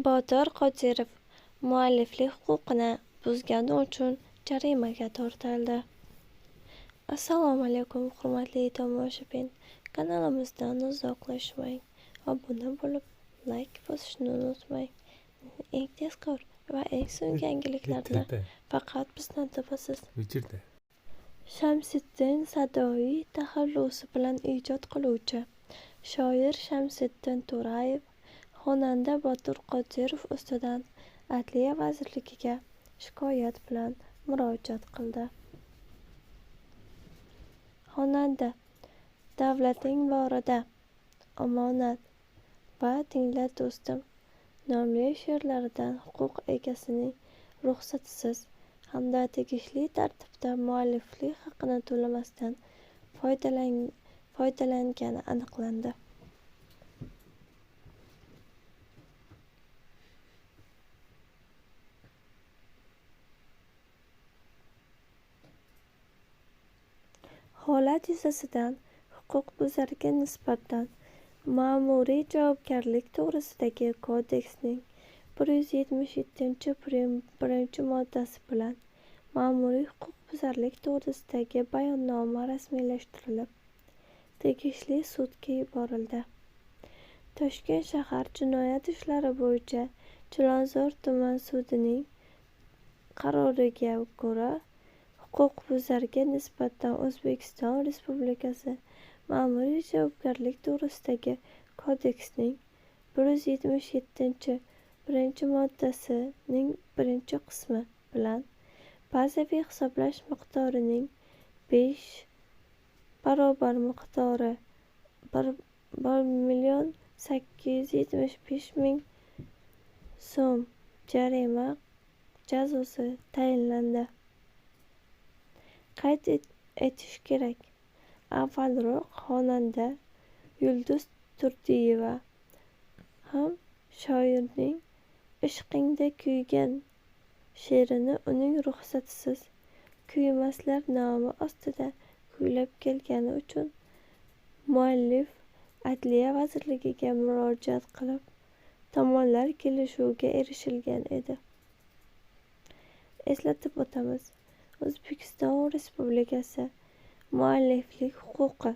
Botir Qodirov mualliflik huquqini buzgani uchun jarimaga tortildi. Assalomu alaykum, hurmatli tomoshabin. Kanalimizdan uzoqlashmang. Obuna bo'lib, like bosishni unutmang. Eng tezkor va eng so'nggi yangiliklarni faqat bizdan topasiz. O'chirdi. Shamsiddin Sadoiy taxallusi bilan ijod qiluvchi shoir Shamsiddin To'rayev xonanda Botir Qodirov ustidan Adliya vazirligiga shikoyat bilan murojaat qildi. Xonanda "Davlating borida", "Omonat" va "Tingla do'stim" nomli she'rlaridan huquq egasining ruxsatisiz hamda tegishli tartibda mualliflik haqini to'lamasdan foydalangani aniqlandi. Holat yuzasidan huquqbuzarga nisbatan Ma'muriy javobgarlik to'g'risidagi kodeksning 177-1-moddasi bilan ma'muriy huquqbuzarlik to'g'risidagi bayonnoma rasmiylashtirilib, tegishli sudga yuborildi. Toshkent shahar jinoyat ishlari bo'yicha Chilonzor tuman sudining qaroriga ko'ra, huquqbuzarga nisbatan O'zbekiston Respublikasi Ma'muriy javobgarlik to'g'risidagi kodeksning 177-1-moddasining 1-qismi bilan bazaviy hisoblash miqdorining 5 barobar miqdori 1 875 000 so'm jarima jazosi tayinlandi. Qayd etish kerak, avvalroq xonanda Yulduz Turdiyeva ham shoirning "Ishqingda kuygan" she'rini uning ruxsatisiz "Kuymaslar" nomi ostida kuylab kelgani uchun muallif Adliya vazirligiga murojaat qilib, tomonlar kelishuviga erishilgan edi. Eslatib o'tamiz, O'zbekiston Respublikasi Mualliflik huquqi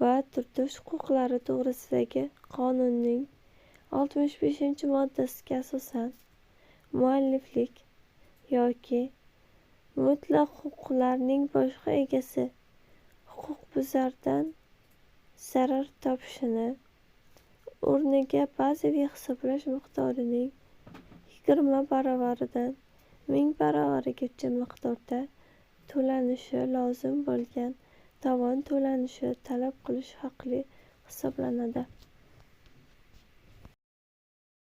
va turdosh huquqlari to'g'risidagi qonunning 65-moddasiga asosan mualliflik yoki mutlaq huquqlarning boshqa egasi huquqbuzardan zarar topishini o'rniga bazaviy hisoblash miqdorining 20 baravaridan 1000 baravarigacha miqdorda to'lanishi lozim bo'lgan tovon to'lanishi talab qilish haqli hisoblanadi.